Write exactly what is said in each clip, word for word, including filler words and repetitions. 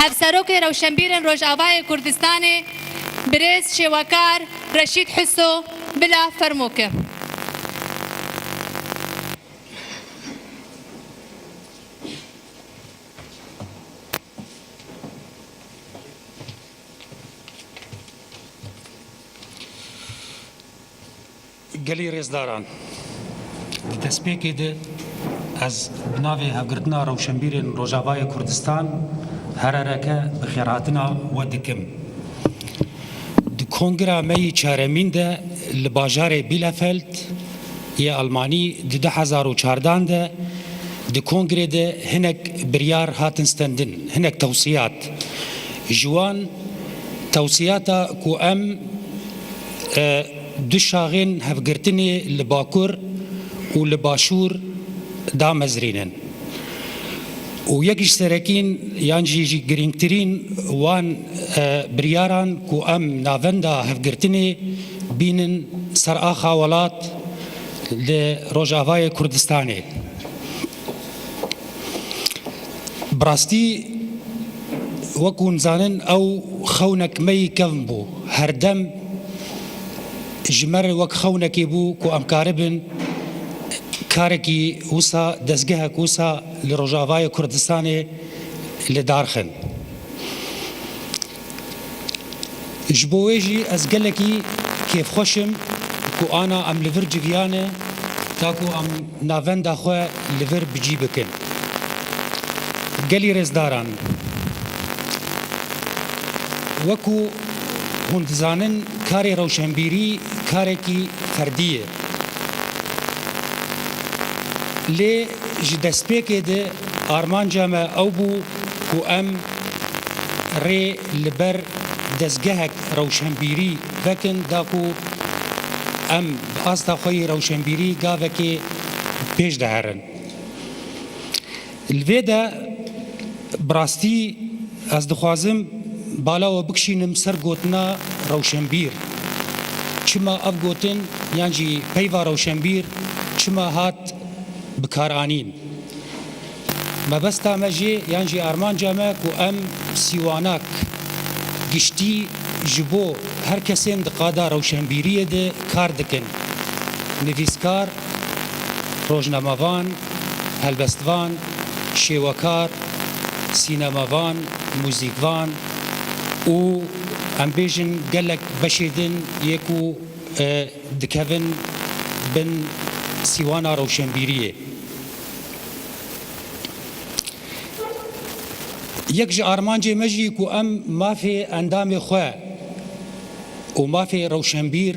Hevserokê Rewşenbîrên Rojavayê Kurdistanê, birêz şêwekar Reşîd Hiso, bila fermo ke. Gelî rêzdaran, di destpêkê de ez bi navê Hevgirtina Rewşenbîrên Rojavayê Kurdistan herereke bi xêrhatina we dikim. Di kongira me yî çaremîn de li bajarê Bielefeld yê Almanî di du hezar û çardan de di kongrê de hinek biryar hatin stendin, hinek tewsiyat. Ji wan tewsiyata ku em e, du şaxên hevgirtinê li Bakur û li Başûr damezrînin. Û yek ji serekîn yan jî ji girîngtirîn wan, e, biryaran ku em navenda hevgirtinê bînin ser axa welat li Rojavayê Kurdistanê. Bi rastî, wek hûn dizanin, ew xewnek me yî kevn bû. Her dem ji me re wek xewnekê bû ku em karibin karekî wisa, dezgehek wisa li Rojavayê Kurdistanê li dar xin. Ji bo wê jî ez gelekî kêfxweş im ku ana em li vir civiyane, ta ku em navenda xwe li vir bi cî bikin. Gelî rêzdaran, wekû hûn dizanin, karê rewşenbîrî karekî ferdî ye. Lê ji destpêkê de armanca me ew bû ku em rê li ber dezgehek rewşenbîrî vekin, da ku em bi asta xwe yî rewşenbîrî gavekê pêş de herin. Li vê de bi rastî ez dixwazim bala we bikişînim ser gotina rewşenbîr. Çima ev gotin yan jî peyva rewşenbîr çima hat bikaranîn? Mebesta me jê yan jî armanca me ku em sîwanak giştî ji bo her kesên di qada rewşenbîriyê de kar dikin. Nivîskar, rojnamevan, helbestvan, şêwekar, sînemavan, muzîkvan û em bêjin gelek beşê din yê ku, e, dikevin bin sîwana rewşenbîriyê. Yek ji armancê me jî ku em mafê endamê xwe û mafê rewşenbîr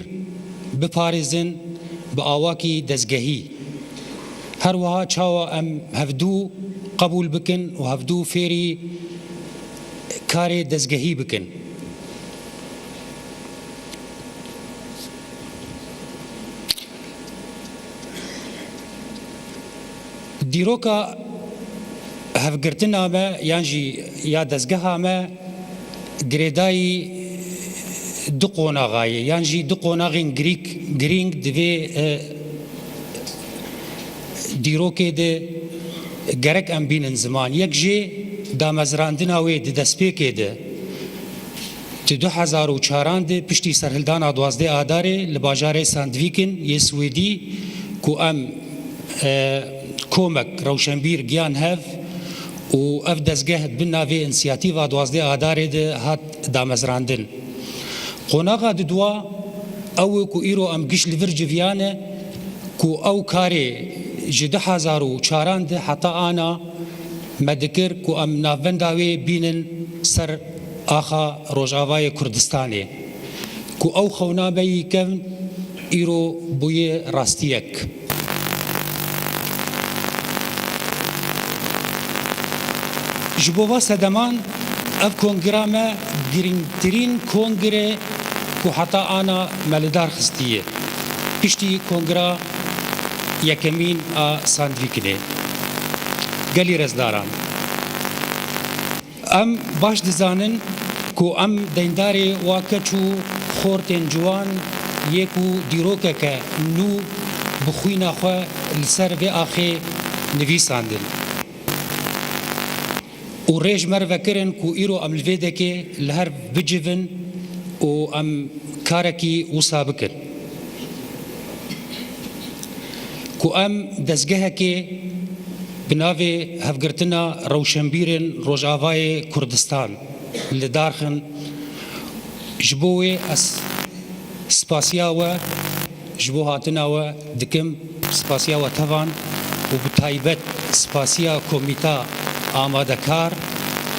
biparêzin bi awakî dezgehî. Her wiha çawa em hevdû qebûl bikin û hevdû fêrî karê dezgehî bikin. Dîroka hevgirtina me yan jî ya dezgeha me girêdayî du qonaxa ye, yan jî du qonaxên girîk-, girîng di vê, e, dîrokê de gerek em bînin ziman. Yek jê damezrandina wê di destpêkê de. Di du hezar û çaran de piştî serhildana duwazdeh Adarê li bajarê Sandviken yê Swêdî ku em, e, komek rewşenbîr giyan hev û ev dezgeh bi navê Însiyatîfa duwazdeh Adarê de hat damezrandin. Qonaxa didwa ew e ku îro em giş li vir civiyane ku ew karê ji du hezar û çaran de heta ana me dikir ku em navenda wê bînin ser axa Rojavayê Kurdistanê, ku ew xewna me yî kevn îro bûye rastiyek. Ji bo va sedeman ev kongira me girîngtirîn kongre ku heta ana me li dar xistiye. Piştî kongira yekemîn a Sandvikenê. Gelî rêzdaran. Em baş dizanin ku em deyndarê wa keç û xortên ciwan yê ku dîrokeke nû bi xwîna xwe li ser vê axê nivîsandin. Û rê ji me re vekirin ku îro em li vê dekê li her bicivin û em karekî wisa bikin. Ku em dezgehekê bi navê Hevgirtina Rewşenbîrên Rojavayê Kurdistan li dar xin. Ji bo wê ez spasiya we ji bo hatina we dikim, spasiya we tevan û bi taybet spasiya komîta amadekar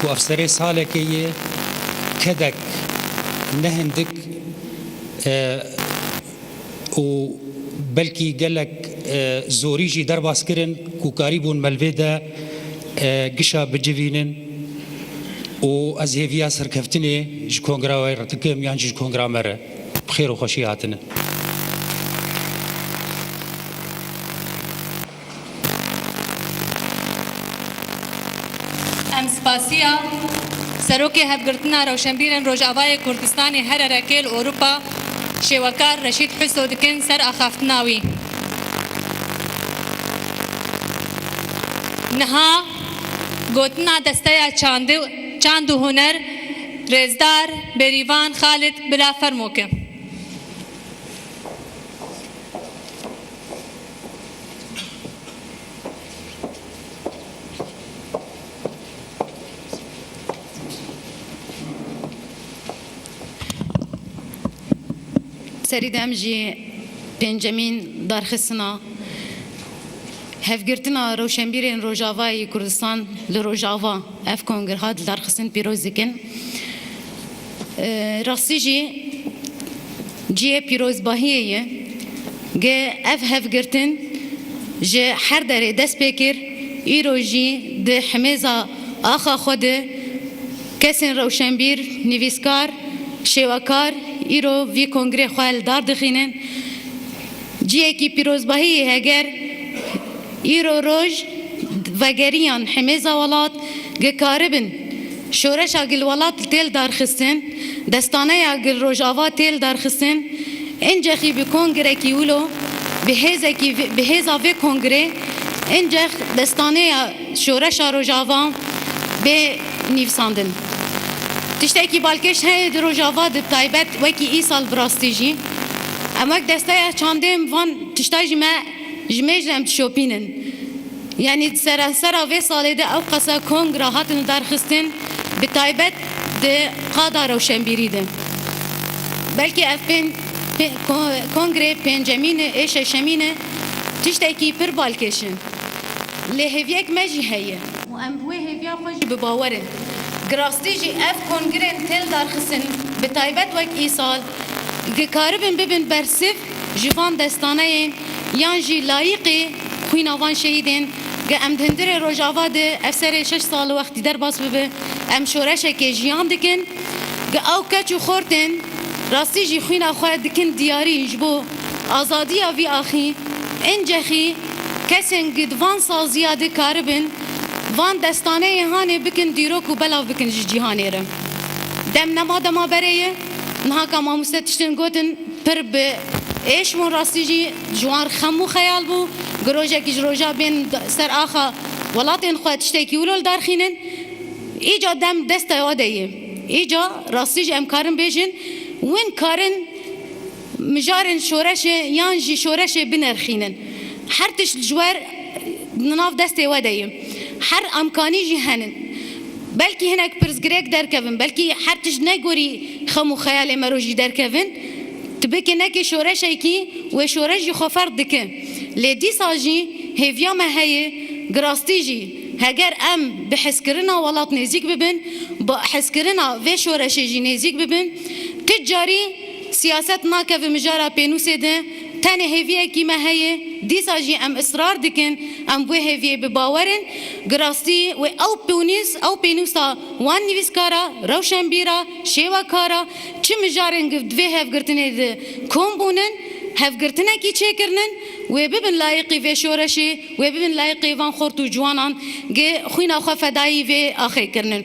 ku ev serê salekê ye, kedek ne hindik, e, û belkî gelek, e, zorî jî derbas kirin ku karîbûn me li vê de, e, gişa bicivînin û ez hêviya serkeftinê ji kongra we re dikim yan jî ji kongra me re. Bi xêr û xweşî hatine. Em spasiya Serokê Hevgirtina Rewşenbîrên Rojavayê Kurdistanê Hererekê li Ewropa Şêwekar Reşîd Huso dikin ser axaftina wî. Niha gotina Desteya Çandi-, Çand û Huner, Rêzdar Berîvan Xalid, bila fermo ke. Serî de em jî pêncemîn darxistina Hevgirtina Rewşenbîrên Rojavayê Kurdistan li Rojava, ev kongir hat darxistin, pîroz dikin. E, rastî jî cihê pîrozbahiyê ye. Ge ev hevgirtin ji her derê dest pê kir, îro jî di himêza axa xwe de kesên rewşenbîr, nivîskar, şêwekar îro vî kongrê xwe li dar dixînin. Cihekî pîrozbahiyê heger îro roj vegeriyan himêza welat, ge karibin şoreşa gil welat têl darxistin, destaneya gil Rojava têl darxistin, încexî bi kongrekî wilo, bi hêzekî, bi hêza vê kongrê, encex destaneya şoreşa Rojava bê nivîsandin. Tiştekî balkêş heye di Rojava de, bi taybet wekî îsal bi rastî jî. Em wek desteya çandê em van tişta jî me, ji mêj re em dişopînin. Yanî di serensera vê salê de ew qasa kongra hatin darxistin, bi taybet di qada rewşenbîrî de. Belkî ev pên-, pê-, ko-, kongrê pêncemîn e, ê şeşemîn e, tiştekî pir balkêş e. Lê hêviyek me jî heye. Û em bi wê hêviya xwe jî bi bawer in. Gi rastî jî ev kongirên têl darxistin, bi taybet wek îsal, gi karibin bibin bersiv ji van destaneyên yan jî layîqê xwîna van şehîdên, gi em di hundirê Rojava de ev serê şeş sal wextî derbas bibe, em şoreşekê jiyan dikin. Gi ew keç û xortên rastî jî xwîna xwe dikin diyarî ji bo azadiya vî axî, încexî kesên gi di van saziya de karibin van destaneyê hanê bikin dîrok û belav bikin ji cîhanê re. Dem nema dema berê ye, niha ka mamoste tiştên gotin pir bi êş bûn, rastî jî ji wan xem û xeyal bû, gi rojekî ji roja bên ser axa welatên xwe tiştekî wilo li dar xînin. Îca dem destê we de ye. Îca rastî jî em karin bêjin, win karin mijarên şoreşê yan jî şoreşê binerxînin. Her tişt ji wer di nav destê we de ye. Her emkanî jî henin. Belkî hinek pirsgirêk derkevin, belkî her tişt ne gorî xem û xeyalê me ro jî derkevin. Tu bike neke şoreşekî, wê şoreş jî xwe ferq dike. Lê dîsa jî hêviya me heye, gi rastî jî heger em bi hezkirina welat nêzîk bibin, bi hezkirina vê şoreşê jî nêzîk bibin, ti carî siyaset nakeve mijara pênûsê de. Tenê hêviyekî me heye, dîsa jî em israr dikin, em wê hêviyê bi bawer in. Gi rastî wê ew pênûs, ew pênûsa wan nivîskara, rewşenbîra, şêwekara, çi mijarên gi-, di vê hevgirtinê de kom bûnin, hevgirtinekî çêkirinin, wê bibin layiqî vê şoreşê, wê bibin layiqî van xort û ciwanan gi xwîna xwe fedayî vê axê kirinin.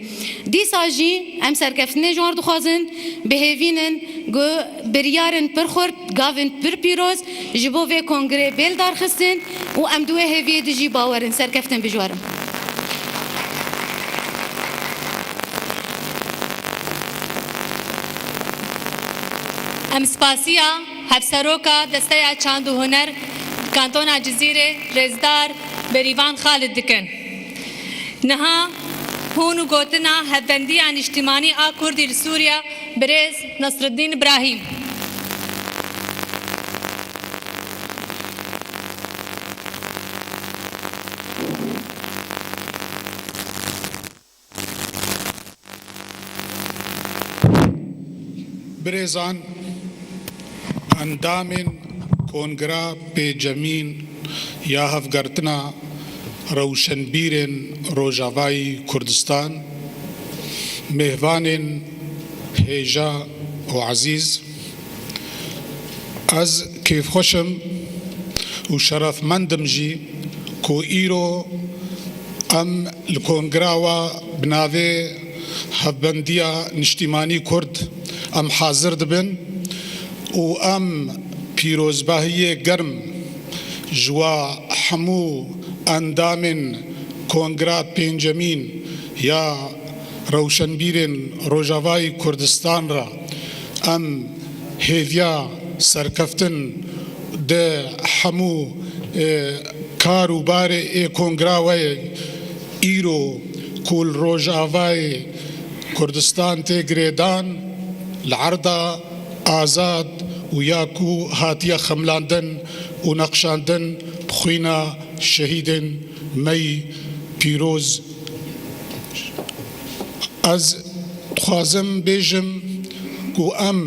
Dîsa jî em serkeftinê ji wan dixwazin, bi hêvî nin ku biryarên pir xurt, gavên pir pîroz ji bo vê kongrê bê lidarxistin û em di wê hêviyê de jî bawer in. Serkeftin bijwarin. Em spasiya Hevseroka Desteya Çand û Huner Kantona Cizîrê Rêzdar Berîvan Xalid dikin. Niha hûn û gotina Hevbendiya Niştimanî a Kurdî li Sûriye, birêz Nesreddîn Îbrahîm. Birêzan, endamên Kongra Pêncemîn ya Hevgirtina Rewşenbîrên Rojavayî Kurdistan, mêvanên hêja û ezîz, ez kêfxweş im û şerefmend im jî ku îro em li kongra wa bi navê Hevbendiya Niştîmanî Kurd em hazir dibin û em pîrozbahiyê germ ji wa hemû endamên Kongra Pêncemîn ya Rewşenbîrên Rojavayî Kurdistan re em hêviya serkeftin di hemû, e, kar û barê ê kongra we ye îro ku li Rojavayê Kurdistan tê girêdan, li erda azad û ya ku hatiye xemilandin û neqşandin bi xwîna şehîdên me yî pîroz. Ez dixwazim bêjim ku em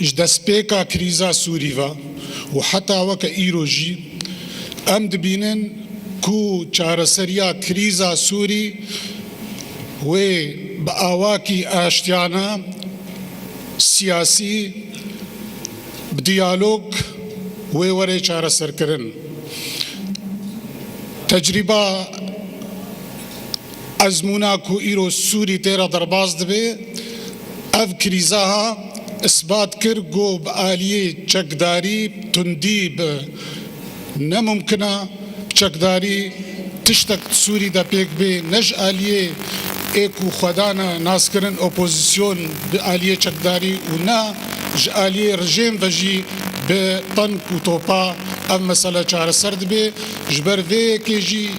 ji destpêka krîza Sûrî ve û heta weke îro jî em dibînin ku çareseriya krîza Sûrî wê bi awakî aştiyane, siyasî, bi diyalog wê were çareserkirin. Tecrîba ezmûna ku îro Sûrî tê re derbas dibe, ev krîza ha isbat kir ku bi aliyê çekdarî, tundî bi ne mumkin e, bi çekdarî tiştek di Sûrî de pêk bê, ne ji aliyê ê ku xwe dane naskirin opozîsyon bi aliyê çekdarî û ne ji aliyê rejîm ve jî bi tank û topa ev mesele çareser dibe. Ji ber vê yekê jî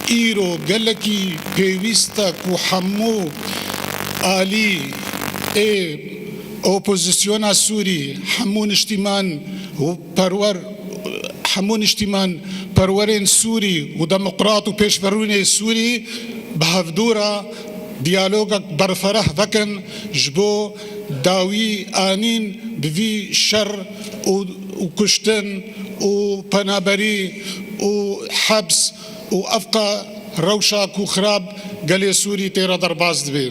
îro gelekî pêwîst e ku hemû alî ê opozîsyona Sûrî, hemû niştîman û perwer, hemû niştîman perwerên Sûrî û demokrat û pêşverûnê Sûrî bi hevdû re diyalogek berfereh vekin ji bo dawî anîn bi vî şer û, û kuştin û penaberî û heps û evqa rewşa ku xirab gelê Sûrî tê re derbas dibe.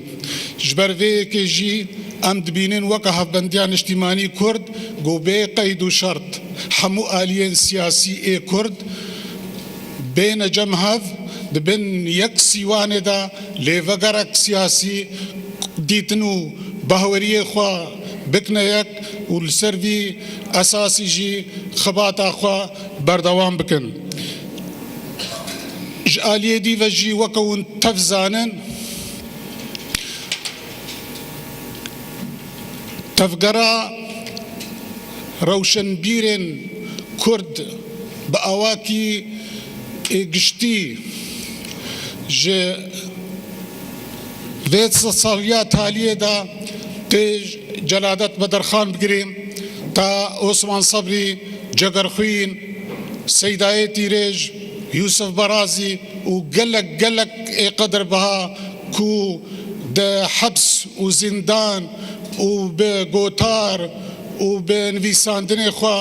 Ji ber vê yekê jî em dibînin weke Hevbendiya Niştîmanî Kurd ku bê qeyd û şert hemû aliyên siyasî ê Kurd bêne cem hev, di bin yek sîwanê de lêvegerek siyasî dîtin û bahweriyê xwe bikine yek û li ser vî esasî jî xebata xwe berdewam bikin. Ji aliyê dî ve jî weke hûn tev zanin, tevgera rewşenbîrên Kurd bi awakî, e, giştî ji vê sed saliya taliyê de tê Celadet Bedirxan bigirî, ta Osman Sebrî, Cegerxwîn, Seydayê Tîrêj, Yûsif Barazî û gelek, gelek ê qedirbiha ku di heps û zîndan û bi gotar û bi nivîsandinê xwe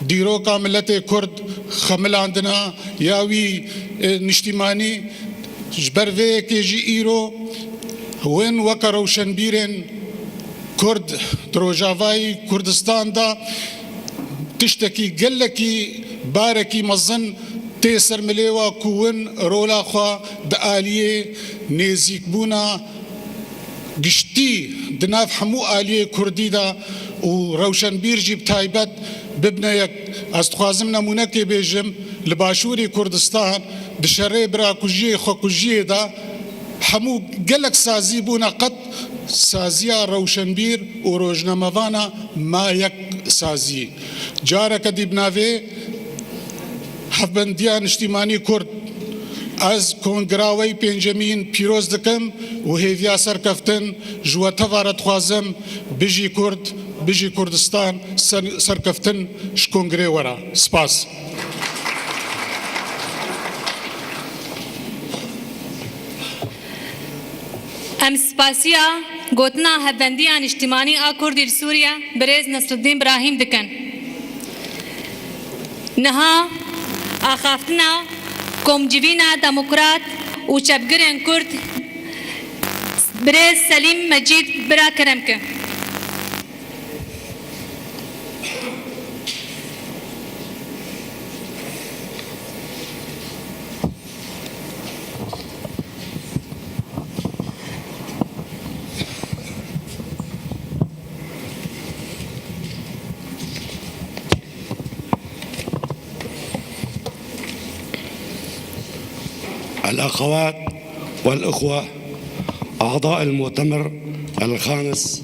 dîroka miletê Kurd xemilandina ya wî, e, niştîmanî. Ji ber vê yekê jî îro win weke rewşenbîrên Kurd di Rojavayî Kurdistan de tiştekî gelekî, barekî mezin tê ser milê wa ku win rola xwe di aliyê nêzîkbûna giştî di nav hemû aliyê Kurdî de û rewşenbîr jî bi taybet bibine yek. Ez dixwazim nemûnekê bêjim, li Başûrê Kurdistan di şerê birakujiyê xwekujiyê de hemû gelek sazî bûne, qet saziya rewşenbîr û rojnamevana ma yek sazî. Careke dî bi navê Hevbendiya Niştîmanî Kurd, ez kongra we yî pêncemîn pîroz dikim û hêviya serkeftin ji we teva re dixwazim. Bijî Kurd, bijî Kurdistan, ser-, serkeftin ji kongrê we re. Spas. Em spasiya gotina Hevbendiya Niştimanî a Kurdî li Sûriye birêz Nesreddîn Birahîm dikin. Niha axaftina Komcivîna Demokrat û Çepgirên Kurd birêz Selîm Mecîd bira kerem ke. الأخوات والإخوة أعضاء المؤتمر الخامس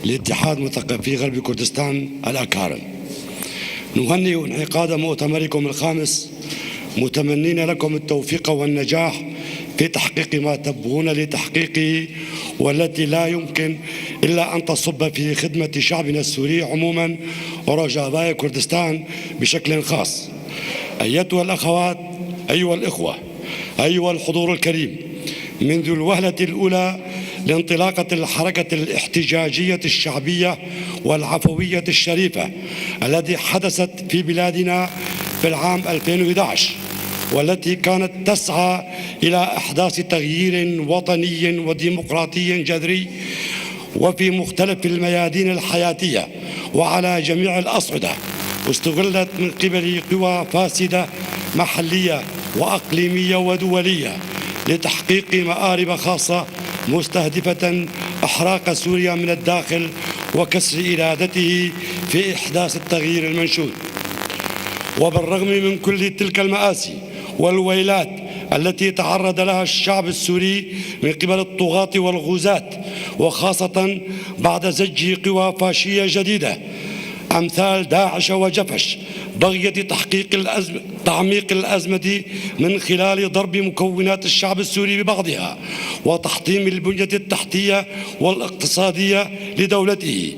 لاتحاد مثقفي غرب كردستان الأكارم، نهنئ انعقاد مؤتمركم الخامس، متمنين لكم التوفيق والنجاح في تحقيق ما تبغون لتحقيقه، والتي لا يمكن إلا أن تصب في خدمة شعبنا السوري عموما ورجاوي كردستان بشكل خاص. أيتها الأخوات، أيها الإخوة، أيها الحضور الكريم، منذ الوهلة الأولى لانطلاقة الحركة الاحتجاجية الشعبية والعفوية الشريفة التي حدثت في بلادنا في العام ألفين وإحدعش، والتي كانت تسعى إلى إحداث تغيير وطني وديمقراطي جذري وفي مختلف الميادين الحياتية وعلى جميع الأصعدة، استغلت من قبل قوى فاسدة محلية وأقليمية ودولية لتحقيق مآرب خاصة مستهدفة إحراق سوريا من الداخل وكسر إرادته في إحداث التغيير المنشود. وبالرغم من كل تلك المآسي والويلات التي تعرض لها الشعب السوري من قبل الطغاة والغزاة، وخاصة بعد زج قوى فاشية جديدة أمثال داعش وجفش، بغية تحقيق الأزم-، تعميق الأزمة من خلال ضرب مكونات الشعب السوري ببعضها، وتحطيم البنية التحتية والاقتصادية لدولته،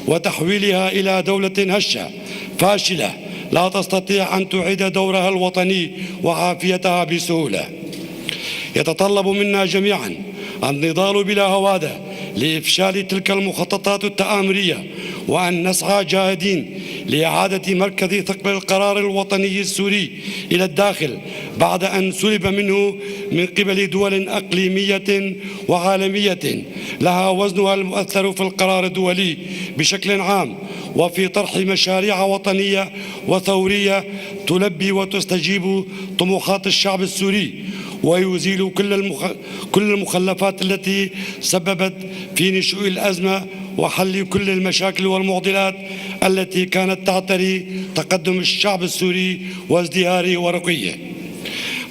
وتحويلها إلى دولة هشة فاشلة لا تستطيع أن تعيد دورها الوطني وعافيتها بسهولة. يتطلب منا جميعا النضال بلا هوادة لإفشال تلك المخططات التآمرية، وأن نسعى جاهدين لإعادة مركز ثقل القرار الوطني السوري إلى الداخل بعد أن سلب منه من قبل دول إقليمية وعالمية لها وزنها المؤثر في القرار الدولي بشكل عام، وفي طرح مشاريع وطنية وثورية تلبي وتستجيب طموحات الشعب السوري، ويزيل كل المخ-، كل المخلفات التي سببت في نشوء الأزمة وحل كل المشاكل والمعضلات التي كانت تعتري تقدم الشعب السوري وازدهاره ورقيه.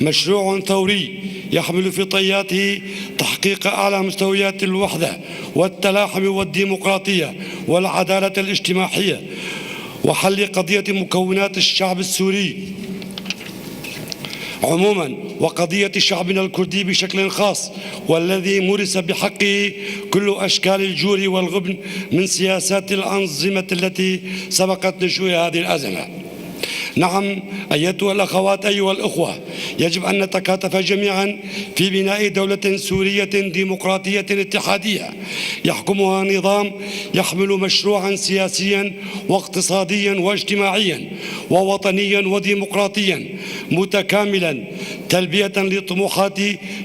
مشروع ثوري يحمل في طياته تحقيق أعلى مستويات الوحدة والتلاحم والديمقراطية والعدالة الاجتماعية، وحل قضية مكونات الشعب السوري عموما، وقضية شعبنا الكردي بشكل خاص، والذي مورس بحقه كل أشكال الجور والغبن من سياسات الأنظمة التي سبقت نشوء هذه الأزمة. نعم، أيتها الأخوات، أيها الأخوة، يجب أن نتكاتف جميعا في بناء دولة سورية ديمقراطية اتحادية يحكمها نظام يحمل مشروعا سياسيا واقتصاديا واجتماعيا ووطنيا وديمقراطيا متكاملا، تلبية لطموحات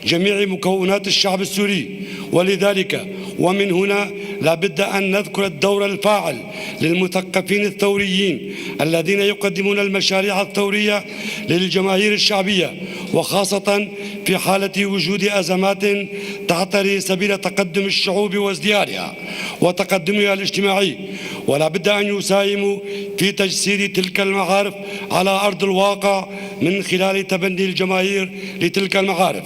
جميع مكونات الشعب السوري. ولذلك ومن هنا لا بد أن نذكر الدور الفاعل للمثقفين الثوريين الذين يقدمون المشاريع الثورية للجماهير الشعبية، وخاصة في حالة وجود أزمات تعتري سبيل تقدم الشعوب وازدهارها وتقدمها الاجتماعي. ولا بد أن يساهموا في تجسيد تلك المعارف على أرض الواقع من خلال تبني الجماهير لتلك المعارف.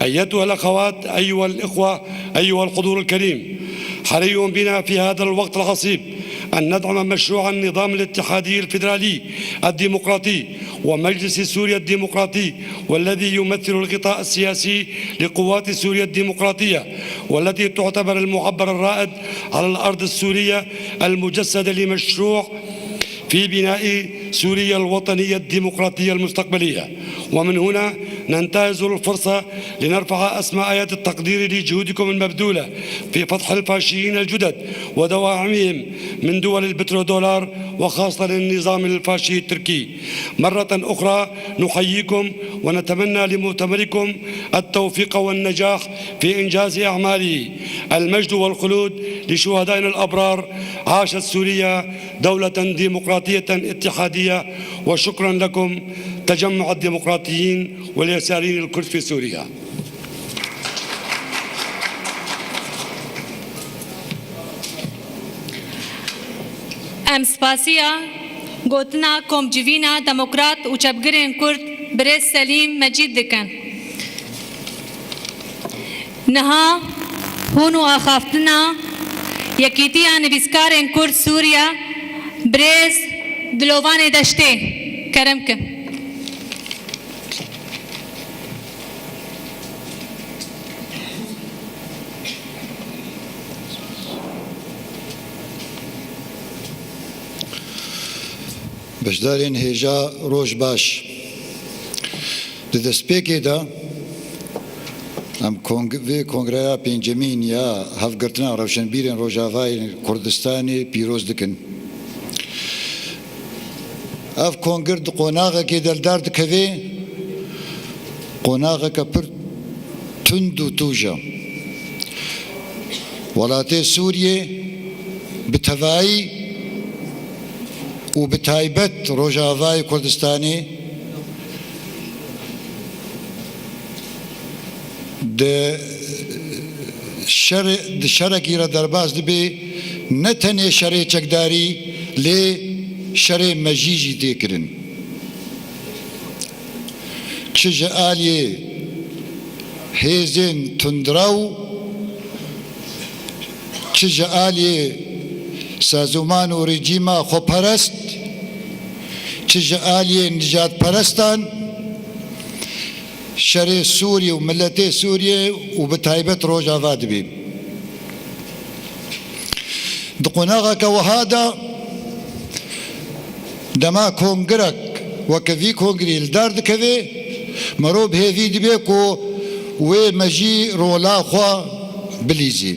أيتها الأخوات، أيها الإخوة، أيها الحضور الكريم، حري بنا في هذا الوقت العصيب أن ندعم مشروع النظام الاتحادي الفيدرالي الديمقراطي ومجلس سوريا الديمقراطي، والذي يمثل الغطاء السياسي لقوات سوريا الديمقراطية، والتي تعتبر المعبر الرائد على الأرض السورية المجسدة لمشروع في بناء سوريا الوطنية الديمقراطية المستقبلية. ومن هنا ننتهز الفرصة لنرفع أسمى آيات التقدير لجهودكم المبذولة في فضح الفاشيين الجدد ودواعمهم من دول البترودولار، وخاصة النظام الفاشي التركي. مرة أخرى نحييكم ونتمنى لمؤتمركم التوفيق والنجاح في إنجاز أعماله. المجد والخلود لشهدائنا الأبرار. عاشت سوريا دولة ديمقراطية اتحادية، وشكرا لكم تجمع الديمقراطيين واليساريين الكرد في سوريا. Em spasiya gotina Komcivîna Demokrat û Çepgirên Kurd birêz Selîm Mecîd dikin. Niha hûn û axaftina Yekîtiya Nivîskarên Kurd Sûriye, birêz Dilovanê Deştê, kerem kin. Beşdarên hêja, roj baş. Di destpêkê de em kong-, vê kongreya pêncemîn ya Hevgirtina Rewşenbîrên Rojavayê Kurdistanê pîroz dikin. Ev kongir di qonaxekê de li dar dikeve, qonaxeke pir tund û tûj e. Welatê Sûriyê bi tevayî û bi taybet Rojavayê Kurdistanê di şer-, di şerekî re derbas dibe, ne tenê şerê çekdarî, lê şerê mejî jî tê kirin. Çi ji aliyê hêzên tundrew, çi ji aliyê sazûman û rejîma xweperest, çi ji aliyê nijadperestan, şerê Sûriyê û miletê Sûriyê û bi taybet Rojava dibî. Di qonaxeke wiha de, dema kongirek weke vî kongirî li dar dikeve, mirov bi hêvî dibe ku wê mejî rola xwe bilîzî.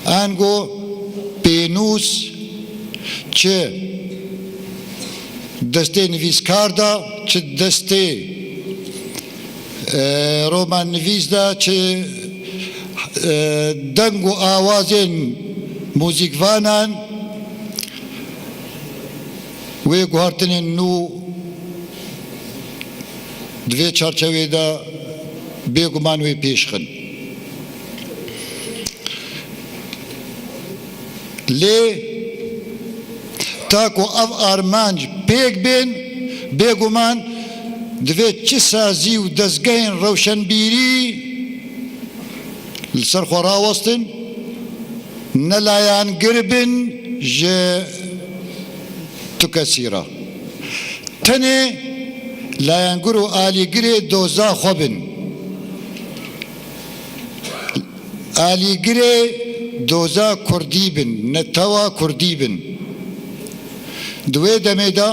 Ango pênûs çi destê nivîskar de, çi destê, e, romannivîs de, çi, e, deng û awazên muzîkvanan, wê guhartinên nû di vê çarçewê de bêguman wê pêş xin. Lê ta ku ev armanc pêk bên, bêguman divê çi sazî û dezgehên rewşenbîrî li ser xwe rawestin, ne layangir bin ji tu kesî re. Tenê layangir û alîgirê doza xwe bin. Alîgirê doza kurdî bin, netewa kurdî bin. Di wê demê de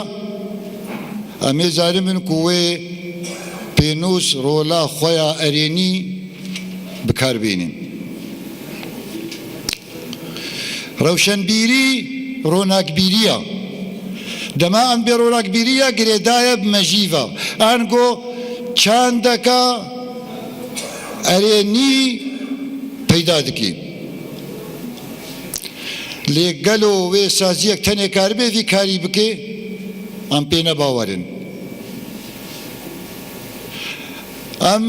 em ê zanibin ku wê pênûs rola xwe ya erênî bi kar bînin. Rewşenbîrî ronakbîrî ye. Dema em bê ronakbîriya girêdayî bi mejî ve, ango çandeka erênî peyda dikî. Lê gelo wê saziyek tenê karibe vî karî bike? Em pê ne bawer in. Em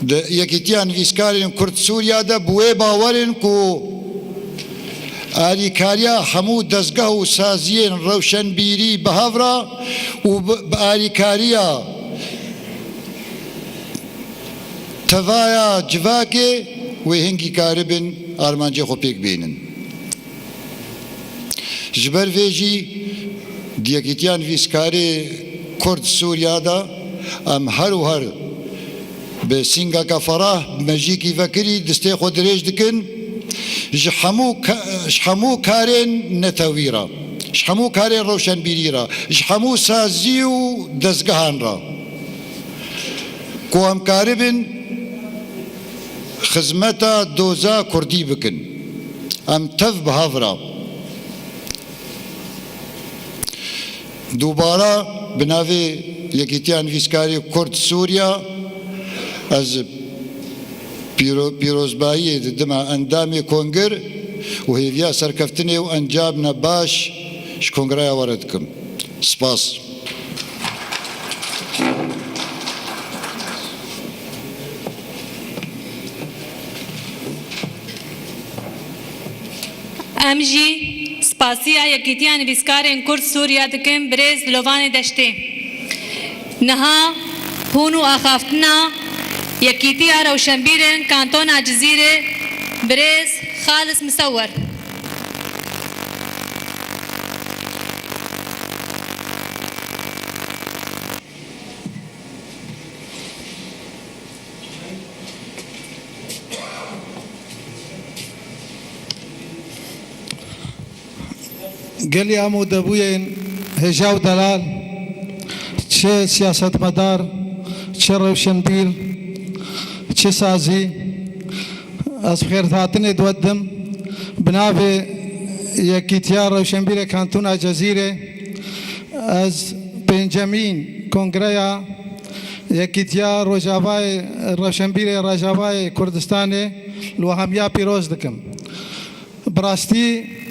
di Yekîtiya Nivîskarên Kurd Sûriya de bi wê bawer in ku alîkariya hemû dezgeh û saziyên rewşenbîrî bi hev re û bi, bi alîkariya tevaya civakê wê hingî karibin armancê xwe pêk bênin. Ji ber vê jî di Yekîtiya Nivîskarê Kurd Sûriya de em her û her bi sîngeka ferah, bi mejîkî vekirî destê xwe dirêj dikin ji hemû ka-, ji hemû karên netewî re, ji hemû karên rewşenbîrî re, ji hemû sazî û dezgehan re ku em karibin xizmeta doza Kurdî bikin. Em tev bi hev re. Dubara bi navê Yekîtiya Nivîskarê Kurd Sûriya ez pîro-, pîrozbayiyê didime endamê Kongir û hêviya serkeftinê û encamna baş ji Kongreya we re dikim. Spas. Em jî spasiya Yekîtiya Nivîskarên Kurd Sûriya dikin birêz Lovanê Deştê. Niha hûn û axaftina Yekîtiya Rewşenbîrên Kantona Cizîrê birêz Xalis Misewer. Gelî amadebûyên hêja û delal, çi siyasetmedar, çi rewşenbîr, çi sazî, ez bi xêrhatinê diwe didim. Bi navê Yekîtiya Rewşenbîrê Kantona Cezîrê, ez pêncemîn Kongreya Yekîtiya Rojavayê, Rewşenbîrê Rojavayê Kurdistanê li we hemiya pîroz dikim. Bi rastî,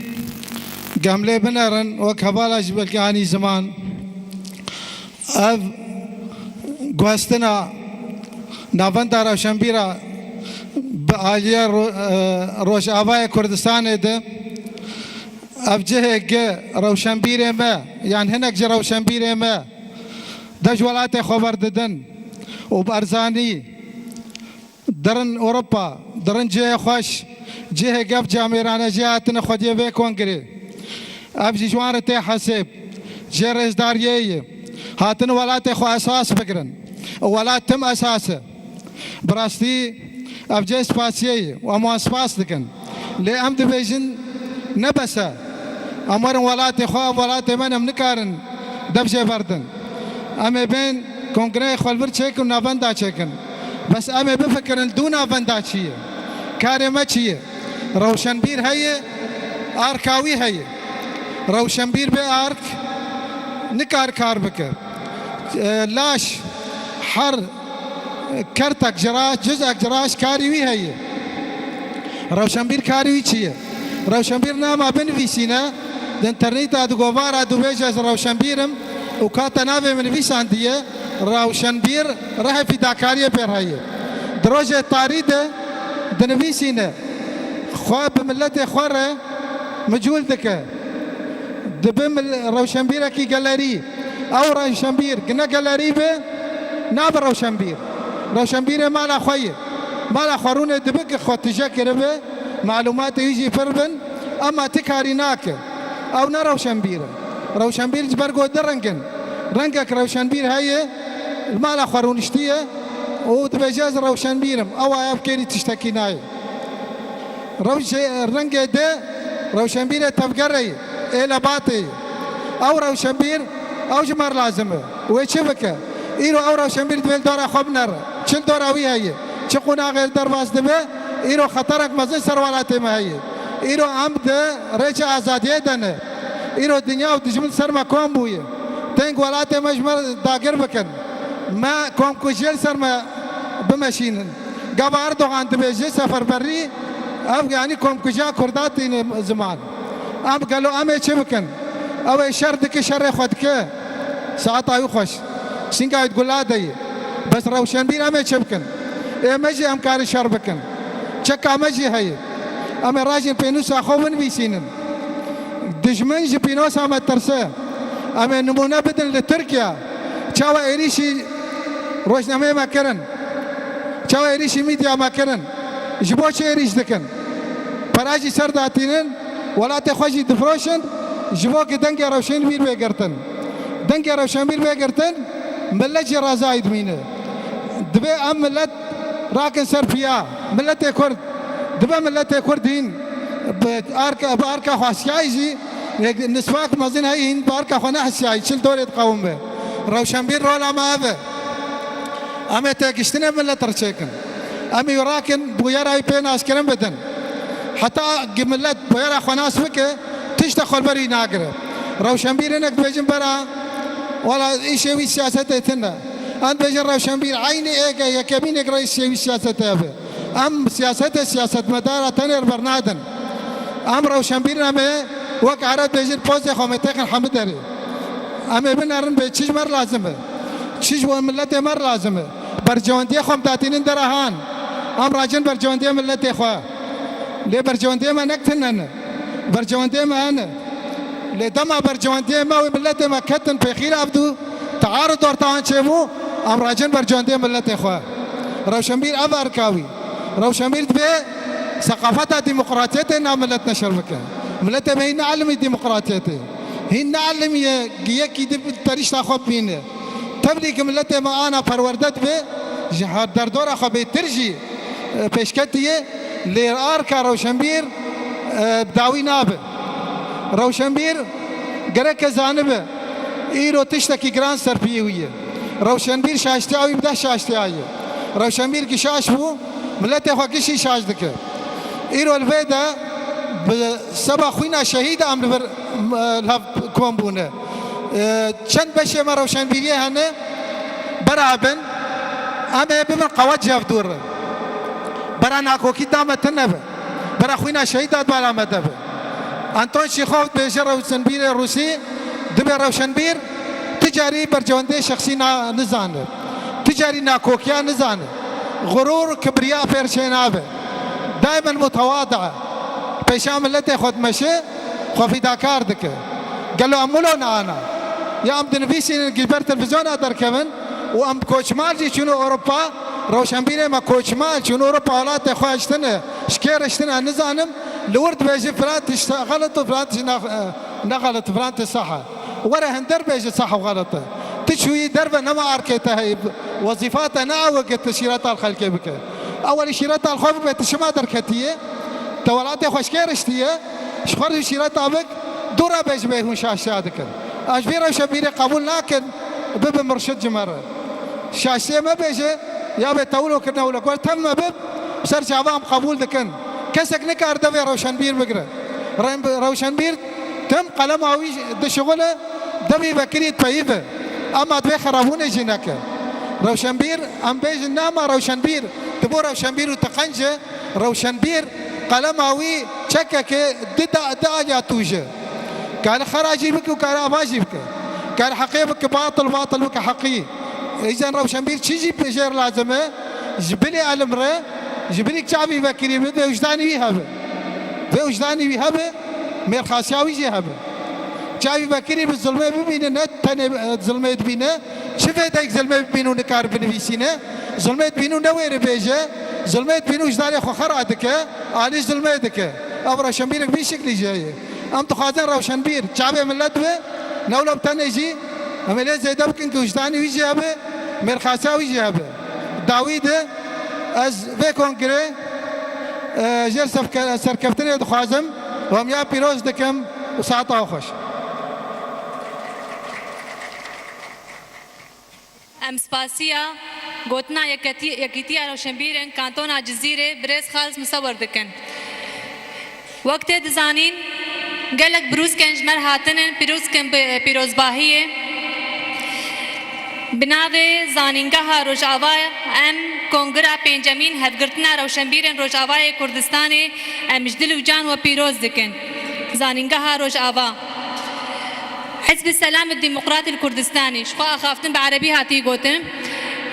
ge em lê binerin, wek hevala jî belkî anî ziman, ev guhestina navenda rewşenbîra bi aliyê ro-, e, Rojavayê Kurdistanê de, ev cihê gi rewşenbîrê me, yan hinek ji rewşenbîrê me, dev ji welatê xwe berdidin û bi erzanî dirin Ewropa, dirin cihê xweş, cihê gef camêrane jê hatine xwediyê vê kongrê. Ev jî ji wan re tê hesêb, jê rêzdariyê ye. Hatin welatê xwe esas bigirin. Û welat tim esas e. Bi rastî ev cihê spasiyê ye û em wan spas dikin. Lê em dibêjin ne bes e. Em werin welatê xwe, ev welatê me ne, em nikarin dev jê berdin. Em ê bên kongreyê xwe li vir çêkin û navenda çêkin. Bes em ê bifikirin dû navenda çi ye? Karê me çi ye? Rewşenbîr heye, arka wî heye. Rewşenbîr bê ark nikar kar bike. E, laş her kertek ji ra, cizek ji ra ji karî wî heye. Rewşenbîr karî wî çi ye? Rewşenbîr nama binivîsîne, di înterneta digovara dibêje ez rewşenbîr im û kate navê min nivîsandiye, rewşenbîr rihê fîdakariyê pê re heye. Di rojê tarî de dinivîsîne, xwe bi miletê xwe re micûl dike. Dibe mil-, rewşenbîrekî gelerî. Ew rewşenbîr, gine gelerî be, nabe rewşenbîr. Rewşenbîrê mala xwe ye. Mala xwe rûnê dibe ki xwe tije kiribe, malûmatê wî jî pir bin, ema ti karî nake. Ew ne rewşenbîr e. Rewşenbîr ji ber ku du reng in. Rengek rewşenbîr heye, li mala xwe rûniştiye û dibêje ez rewşenbîr im. Ew aya bi kêrî tiştekî nayê. Rewşe-, rengê di rewşenbîrê tevgerê ye, ê lebatê ye. Ew rewşenbîr, ew ji me re lazim e. Wê çi bike? Îro ew rewşenbîr divê li dora xwe binere. Çi li dora wî heye? Çi qonaxê li derbas dibe? Îro xeterek mezin ser welatê me heye. Îro em di rêça azadiyê de ne. Îro dinya û dijmin ser me kom bûye. Tên ku welatê me ji me dagir bikin. Me komkujiyê li ser me bimeşînin. Gava Erdogan dibêje seferberî, ev yanî komkujiya Kurda tîne ziman. Em gelo em ê çi bikin? Ew ê şer dike, şerê xwe dike. Saeta wî xweş. Sînga wî di gula de ye. Bes rewşenbîr em ê çi bikin? Ê me jî em karin şer bikin. Çeka me jî heye. Em ê rajin pênûsa xwe binivîsînin. Dijmin ji pînosa me tirse. Em ê nimûne bidin li Tirkiye. Çawa êrîşî rojnameyê me kirin? Çawa êrîşî mîdya me kirin? Ji bo çi êrîş dikin? Pere jî ser datînin, welatê xwe jî difiroşin, ji bo ki dengê Rewşenbîr bê girtin. Dengê Rewşenbîr bê girtin, millet jî rezayî dimîne. Divê em millet rakin ser piya. Milletê Kurd, dibe milletê Kurd hîn bi arka, bi arka xwe hesiyayî jî, yek nisbak mezin heyî hîn bi arka xwe nehesiyayî, çil dorê diqewime. Rewşenbîr rola me ev e. Em ê têgiştinê millet riçêkin. Em ê rakin bûyera wî pê naskirin bidin. Heta gi millet bûyera xwe nas bike, tişta xwe li ber wî nagire. Rewşenbîr hinek dibêjin bera, wela îşê wî siyasetê tune. Em dibêjin Rewşenbîr eynî êk e, yekemîn êk reîsê wî siyasetê ev e. Em siyasetê siyasetmedara tenê li ber nadin. Em Rewşenbîr em ê wek Ereb dibêjin pozê xwe me têxin hemû derê. Em ê binerin bê çi ji me re lazim e? Çi ji bo miletê me re lazim e? Berjewendiyê xwe em datînin dera han. Em racin berjewendiyê miletê xwe. Lê berjewendiyê me nek tune ne. Berjewendiyê me hene. Lê dema berjewendiyê me wê miletê me ketin pêxîra evdû, tearud ortahan çêbû, em racin berjewendiyê miletê xwe. Rewşenbîr ev erka wî. Rewşenbîr dibê seqafeta demokratiyetê nav milet neşir bike. Miletê me hîn neelimî demokratiyetê. Hîn neelimiye yekî di terîşta xwe bibîne. Tevlî ki miletê me ana perwerde dibe, ji her derdora xwe bêtir jî, e, pêşketiye, lê arka Rewşenbîr, e, bi dawî nabe. Rewşenbîr gereke zanibe, îro tiştekî giran ser piyê wî ye. Rewşenbîr şaştiya wî bi deh şaştiya ye. Rewşenbîr ki şaş bû, miletê xwe gişî şaş dike. Îro li vê de bi seba xwîna şehîda em li vir, e, li hev kom bûne. E, çend beşê me rewşenbîriyê hene, bera bin, em ê bibin qewet ji hev dûr re. Bera nakokî da me tune be. Bera xwîna şehîda bera me de be. Anton Çîxov dibêje rewşenbîrê Rûsî, dibê rewşenbîr, ti carî bercewendê şexsî na-, nizane. Ti carî nakokiya nizane. Xurûr, kibriya pêr çê nabe. Daimen mutewadi e. Pêşa miletê xwe dimeşe, xwe fîdakar dike. Gelo em wilo neana? Ya em dinivîsînin ji ber televîzyona derkevin û em koçmal jî çûne Ewropa, rewşenbîrê me koçmal çûne Ewropa, welatê xwe hiştine, ji kê re hiştine nizanim, li wir dibêje filan tişt xelit û filan tişt ne, ne xelit, filan tişt seh e. Were hinder bêje seh û xelit e. Tu çûyî derve nema arkê te heyî, wezîfa te ne ew e ke tu şîreta li xelkê bike. Ewelî şîreta li xwe bibe, tu şima derketiye, te welatê xwe ji kê re hiştiye, ji xwe re şîreta bik, dû re bê ji bê hûn şaştiya dikin. Em ji vî rewşenbîrê qebûl nakin, bibe mirşid ji me re. Şaştiyê me bêje, ya bê tewlo kirine û li gor tev me bib, ser çava em qebûl dikin. Kesek nikare devê rewşenbîr bigire. Re-, rewşenbîr tim qelema wî dişixule, devî vekirî dipeyive. Ema divê xerabûnê jî neke. Rewşenbîr, em bêjin nema rewşenbîr, ti bo rewşenbîr û ti qenc e, rewşenbîr qelema wî çekeke di da-, di aliya tûj e. Kare xera jî bike û kare ava jî bike. Kare heqê bike batil, batil bike heqî. Îzen rewşenbîr çi jî jê re lazim e? Ji bilî elim re, ji bilî çavî vekirî bi, vê wijdanî wî hebe. Vê wijdanî wî hebe, mêrxasiya wî jî hebe. Çavî vekirî bi zulmê bibîne, ne tenê, e, zulmê dibîne, çi vê dek zulmê bibîne û nikare binivîsîne, zulmê dibîne û newêre bêje, zulmê dibîne û wijdanê xwe xera dike, alî zulmê dike. Ev rewşenbîrek vî şiklî jî heye. Em dixwazin rewşenbîr çavê milet be, ne wilo bi tenê jî, em ê lê zêde bikin ku wijdanê wî jî hebe, mêrxasiya wî jî hebe. Dawî de ez vê kongrê, e, jêr sefke-, serkeftinê dixwazim, hemiya pîroz dikim û saeta we xweş. Em spasiya gotina Yeketî-, Yekîtiya Rewşenbîrên Kantona Cizîrê birêz Xalis Musewir dikin. Wek tê dizanîn, gelek birûskên ji me re hatinin, pîroz kin bi pîrozbahiyê. Bi navê Zanîngeha Rojava em Kongira pêncemîn Hevgirtina Rewşenbîrên Rojavayê Kurdistanê em ji dil û can we pîroz dikin. Zanîngeha Rojava. حزب السلام الديمقراطي الكردستاني، ji xwe axaftin bi erebî hatî gotin.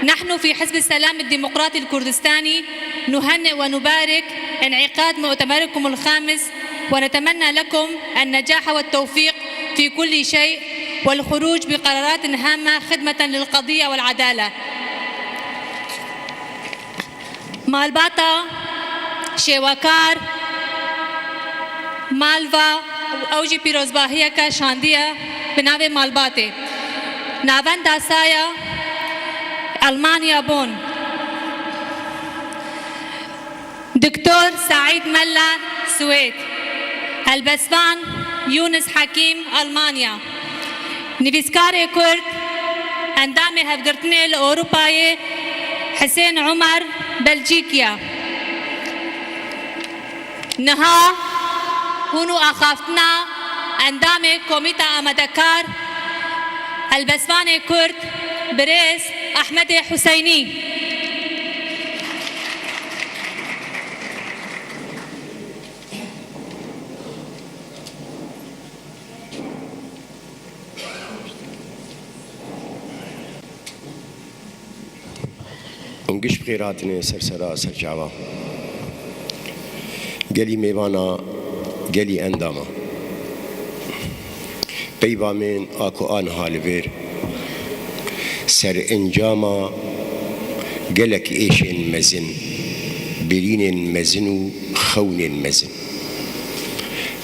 نحن في حزب السلام الديمقراطي الكردستاني نهنئ ونبارك انعقاد مؤتمركم الخامس، ونتمنى لكم النجاح والتوفيق في كل شيء والخروج بقرارات هامة خدمة للقضية والعدالة. Malbata şêwekar, Malva, ew jî pîrozbahiyeke şandiye bi navê Malbatê. Navenda saya Elmanya Bonn. Doktor Saîd Mella, Swêd. Helbestvan Yûnis Hekîm, Elmanya. Nivîskarê Kurd, endamê Hevgirtinê li Ewropayê, Hisên Umer, Belcîkya. Niha hûn û axaftina endamê Komîta Amadekar, helbestvanê Kurd, birêz Ehmedê Huseynî. Hûn giş bi xêr hatine ser sera, ser çava. Gelî mêvana, gelî endama. Peyva min a ku a niha li vêr serencama gelek êşên mezin, birînên mezin û xewnên mezin.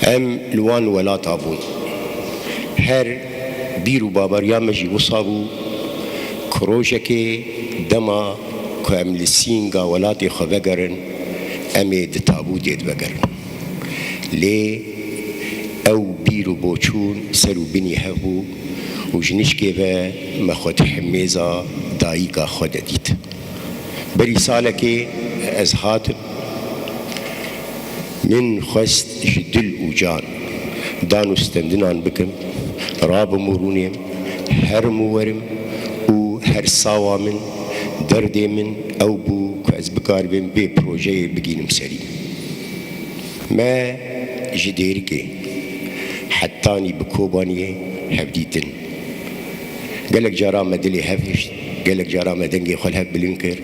Em li wan welata bûn. Her bîr û baweriya me jî wisa bû ku rojekê dema ku em li sînga welatê xwe vegerin, em ê di tabûtê de vegerin. Lê ew bîr û boçûn ser û binî hev bû û ji nişkê ve me xwe di himêza dayika xwe de dît. Berî salekê ez hatim, min xwest ji dil û can dan û stendinan bikim, rabim û rûnêm, herim û werim û her sawa min, derdê min ew bû ku ez bikaribim vê projeyê bigînim serî. Me ji Dêrikê hetanî bi Kobaniyê hevdîtin. Gelek cara me dilê hev hişt, gelek cara me dengê xwe li hev bilind kir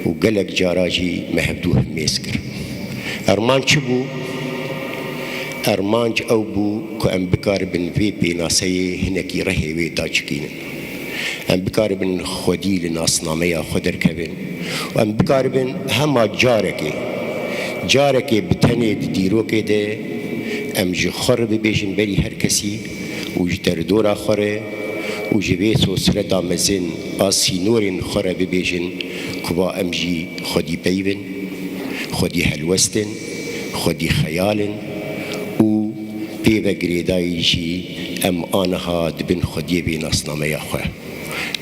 û gelek cara jî me hevdû himêz kir. Ermanc çi bû? Ermanc ew bû ku em bikaribin vê pênaseyê hinekî rehê wê daçikînin. Em bikaribin xwedî li nasnameya xwe derkevin û em bikaribin hema carekê, carekê bi tenê di dîrokê de em ji xwe re bibêjin berî her kesî û ji derdora xwe re û ji vê sosreta mezin a sînorên xwe re bibêjin ku va em jî xwedî peyv in, xwedî helwest in, xwedî xeyal in û pê ve girêdayî jî em aniha dibin xwediyê vê nasnameya xwe.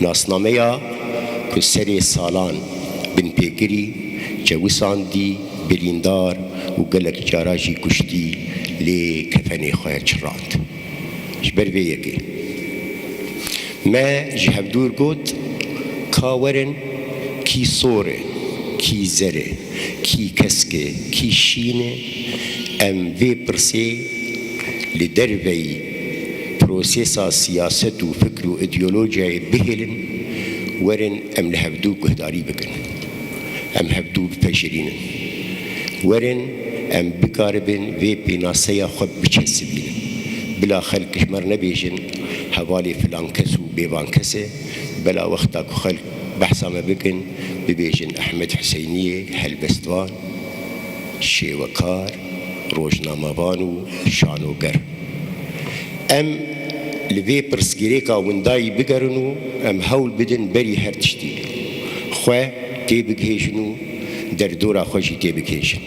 Nasnameya ku serê salan binpêkirî, çewisandî, birîndar û gelek cara jî kuştî, lê kefenê xwe çirand. Ji ber vê yekê me ji hevdûr got, ka werin, kî sor e, kî zer e, kî kesk e, kî şîn e, em vê pirsê li derveyî prosesa siyaset û fikr û îdeolojiyayê bihêlin, werin em li hevdû guhdarî bikin. Em hevdû bipejirînin. Werin em bikaribin vê pênaseya xwe biçesibînin. Bila xelk ji me re nebêjin, hevalê filan kes û bêvan kes e, bela wexta ku xelk behsa me bikin, bibêjin Ehmed Huseyniyê, helbestvan, şêwekar, rojnamevan û şanoger. Em li vê pirsgirêka windayî bigerin û em hewl bidin berî her tiştî xwe têbigihêjin û derdora xwe jî têbigihêjin.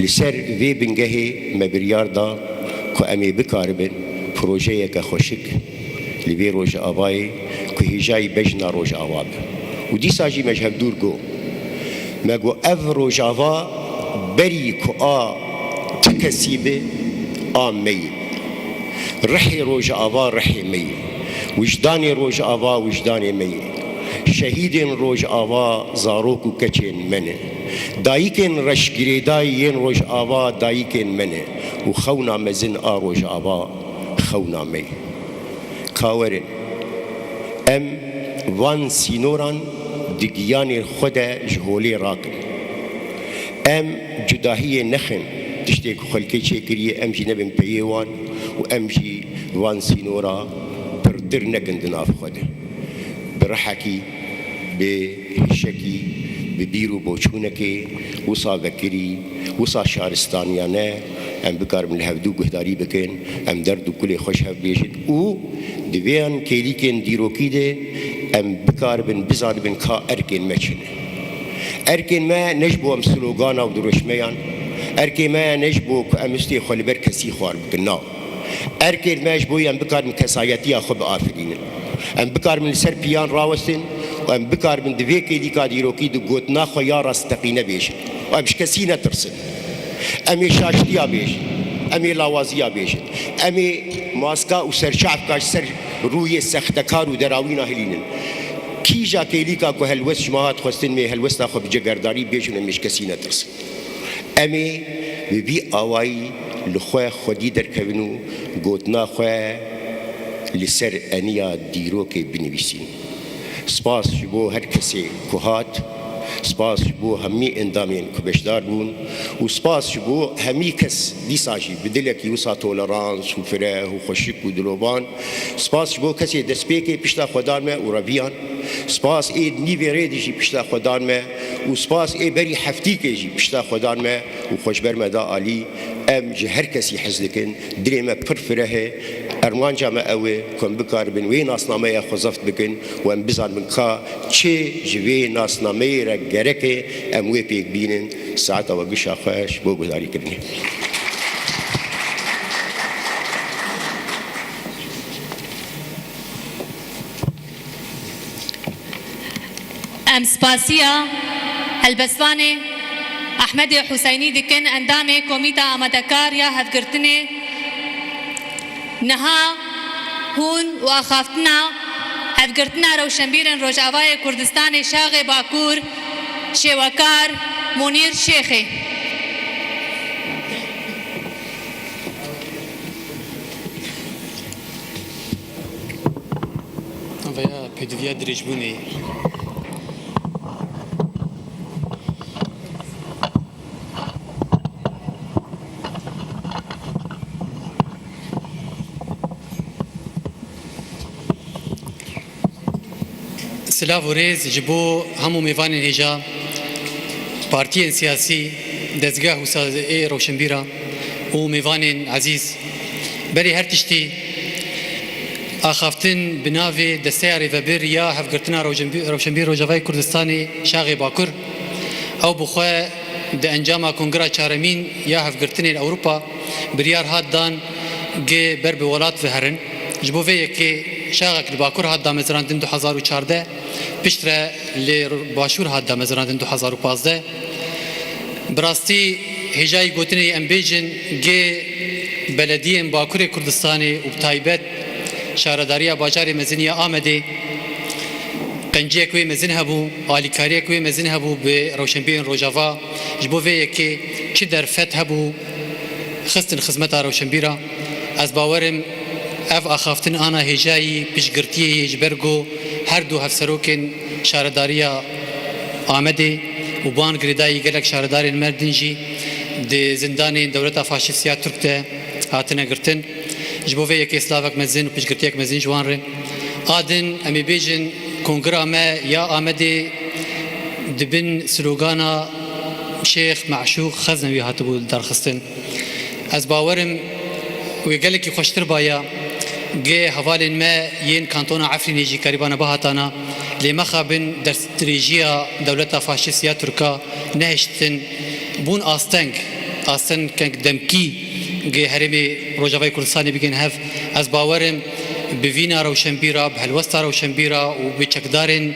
Li ser vê bingehê me biryar da ku em ê bikaribin projeyeke xweşik li vê Rojavayê ku hêjayî bejna Rojava be. Û dîsa jî me ji hevdûr got, me got, ev Rojava berî ku a ti kesî be, a me ye. Rihê Rojava rihê me ye. Wijdanê Rojava wijdanê me ye. Şehîdên Rojava zarok û keçên me ne. Dayikên reşgirêdayî yên Rojava dayikên me ne û xewna mezin a Rojava xewna me ye. Ka werin, em van sînoran di giyanê xwe de ji holê rakin. Em cudahiyê nexin, tiştê ku xelkê çêkiriye, em jî nebin peyê wan û em jî van sînora pirtir nekin di nav xwe de. Bi rihekî, bi hişekî, Bi bîr û boçûnekê wisa vekirî, wisa şaristaniyane em bikaribin li hevdû guhdarî bikin, em derd û kulê xwe ji hev bêjin û di vêyan kêlîkên dîrokî de em bikaribin bizanibin ka erkên me çi ne. Erkên me ne ji bo em slogana û dirûşmeyan, erkê me ne ji bo ku em histê xwe li ber kesî xwar bikin, na. Erkên me ji bo em bikaribin kesayetiya xwe biafirînin. Em bikaribin li ser piyan rawestin û em bikaribin di vê kêlîka dîrokî di gotina xwe ya rasteqîne bêjin. Û em ji kesî netirsin. Em ê şaştiya bêjin. Em ê lawaziya bêjin. Em ê maska û serçavka ji ser rûyê sextekar û derawîna hilînin. Kîja kêlîka ku helwest ji me hat xwestin, em ê helwesta xwe bi cegerdarî bêjin, em ê ji kesî netirsin. Em ê bi vî awayî li xwe xwedî derkevin û gotina xwe li ser eniya dîrokê binivîsîn. Spas ji bo her kesê ku hat, spas ji bo hemî endamên ku beşdar bûn û spas ji bo hemî kes dîsa jî bi dilekî wisa tolerans û fireh û xweşik û dilovan. Spas ji bo kesê destpêkê pişta xwe dan me û reviyan. Spas ê nîvê rê de jî pişta xwe dan me û spas ê berî heftîkê jî pişta xwe dan me û xwe ji ber me da alî. Em ji her kesî hez dikin. Dilê me pir fireh e. Armanca me ew e ku em bikaribin wê nasnameya xwe zeft bikin û em bizanibin ka çi ji vê nasnameyê re gerek e em wê pêk bînin. Saeta we gişa xweş bo guhdarîkirinê. Em spasiya helbestvanê Ehmedê Huseynî dikin, endamê Komîta Amadekar ya Hevgirtinê. Niha hûn û axaftina Hevgirtina Rewşenbîrên Rojavayê Kurdistanê Şaxê Bakur, şêwekar Munîr Şêxê. Veya pêdiviya dirêjbûnê. Silav û rêz ji bo hemû mêvanên hêja, partiyên siyasî, dezgeh û sazê rewşenbîra û mêvanên ezîz. Berî her tiştî, axaftin bi navê Desteya Rêvebir ya Hevgirtina Rewşenbî-, Rewşenbîr Rojavayê Kurdistanê Şaxê Bakur, ew bi xwe di encama Kongira Çaremîn ya Hevgirtinên Ewropa biryar hat dan gi ber bi welat ve herin. Ji bo vê yekê şaxek li Bakur hat damezrandin du hezar û çardeh, piştre li Başûr hat damezrandin du hezar û pazdeh. Bi rastî hêjayî gotinê em bêjin, gi belediyên Bakurê Kurdistanê û bi taybet şaredariya bajarê mezin ya Amedê qenciyek wê mezin hebû, alîkariyek wê mezin hebû bi rewşenbîrên Rojava. Ji bo vê yekê çi derfet hebû xistin xizmeta rewşenbîra. Ez bawerim ev axaftin ana hêjayî piştgirtiyê yê ji ber ku her du hevserokên şaredariya Amedê û bi wan girêdayî gelek şaredarên me din jî di zindanên dewleta faşîst ya Tirk de hatine girtin. Ji bo vê yekê silavek mezin û piştgirtiyek mezin ji wan re. A din em ê bêjin, kongira me ya Amedê di bin slogana Şêx Meşûq Xeznewî hatibû darxistin. Ez bawerim wê gelekî xweştir baya, gi hevalên me yên kantona Efrînê jî kerîbana bihatana, lê mexabin destdirêjiya dewleta faşîst ya Tirka nehiştin, bûn asteng, astengek demkî gi herêmê Rojavayê Kurdistanê bigên hev. Ez bawerim bi vîna rewşenbîra, bi helwesta rewşenbîra û bi çekdarên,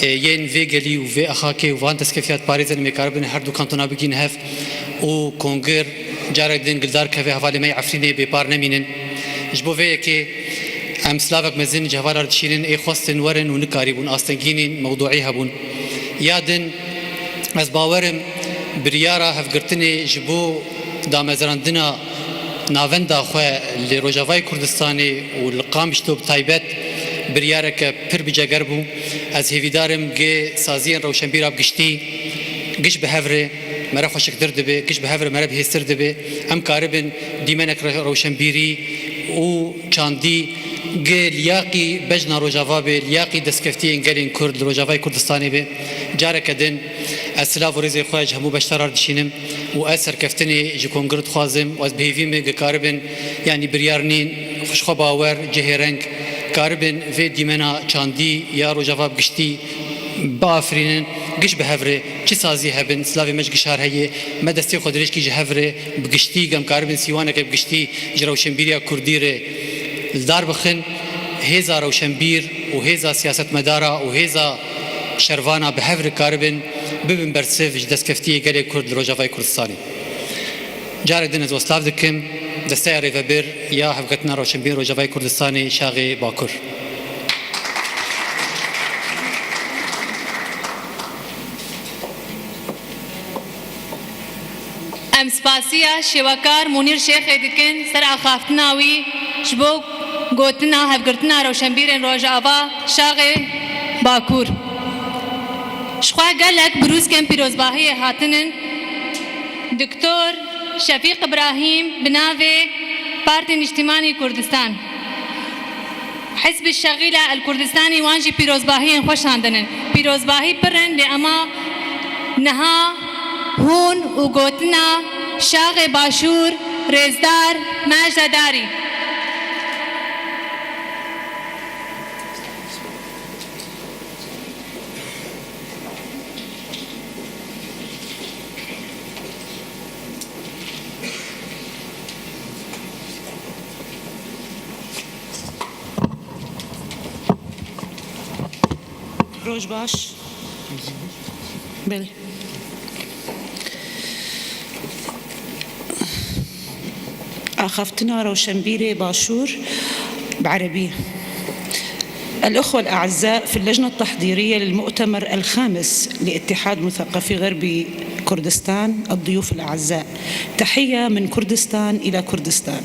e, yên vê gelî û vê axakê û van destkefiya diparêzin, em ê karibin her du kantona bigîn hev û kongir carek din gildar keve hevalê me yê Efrînê bêpar nemînin. Ji bo vê yekê em silavek mezin ji heval re dişînin, ê xwestin werin û nikarîbûn, astengînên mewduî hebûn. Ya din, ez bawerim biryara hevgirtinê ji bo damezrandina navenda xwe li Rojavayê Kurdistanê û li Qamişlo bi taybet biryareke pir biceger bû. Ez hêvîdar im gi saziyên rewşenbîra bi giştî giş bi hev re me re xweşiktir dibe, giş bi hev re me re bihêztir dibe. Em karibin dîmenek re-, rewşenbîrî û çandî Gi liyaqî bejna Rojava be, liyaqî destkeftiyên gelên Kurd li Rojavayê Kurdistanê be. Careke din ez silav û rêzê xwe ji hemû beşdaran dişînim û ez serkeftinê ji kongir dixwazim û ez bi hêvî me gi karibin, yanî biryar nîn, xwe ji xwe bawer, cihê reng, karibin vê dîmena çandî ya Rojava bi giştî biafirînin, giş bi hev re çi sazî hebin, silavê me ji gişar heye, me destê xwe dirêj kî ji hev re bi giştî, em karibin sîwaneke bi giştî ji rewşenbîriya kurdî re li dar bixin, hêza rewşenbîr û hêza siyasetmedara û hêza şervana bi hev re karibin bibin bersiv ji destkeftiyê gelê Kurd li Rojavayê Kurdistanê. Carek din ez we silav dikim, desteya rêvebir ya Hevketina Rewşenbîr Rojavayê Kurdistanê Şaxê Bakur. Em spasiya şêwekar Mûnîr Şêxê dikin ser axaftina wî ji bo gotina Hevgirtina Rewşenbîrên Rojava Şaxê Bakur. Ji xwe gelek birûskên pîrozbahiyê hatinin. Doktor Şefîq Îbrahîm bi navê Partî Nîştîmanî Kurdistan. Hizb Şexîla El Kurdistanî wan jî pîrozbahiyên xwe şandinin. Pîrozbahî pir in, lê ema niha hûn û gotina Şaxê Başûr, Rêzdar, Majda Darî. Roj baş. Belê. Axaftina Rewşenbîrê Başûr bi erebî. الأخوة الأعزاء في اللجنة التحضيرية للمؤتمر الخامس لاتحاد مثقفي غرب كردستان، الضيوف الأعزاء، تحية من كردستان إلى كردستان.